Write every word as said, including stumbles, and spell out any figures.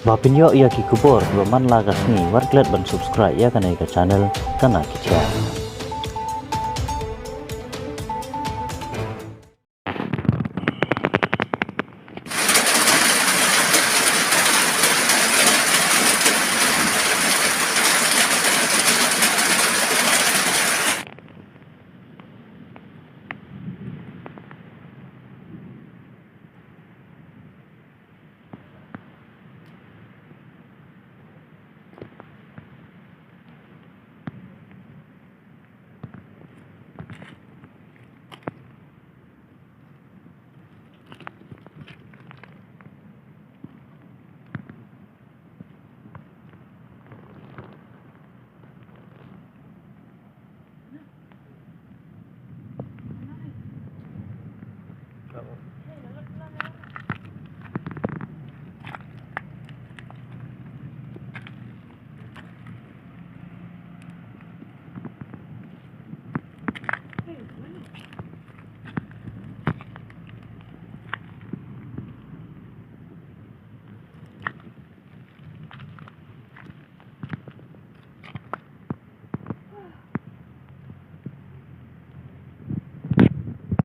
Ba phin ïoh ïa ki khubor kiba man la ka sngi, wat klet ban subscribe ïa kane ka channel Kana Ki Jia.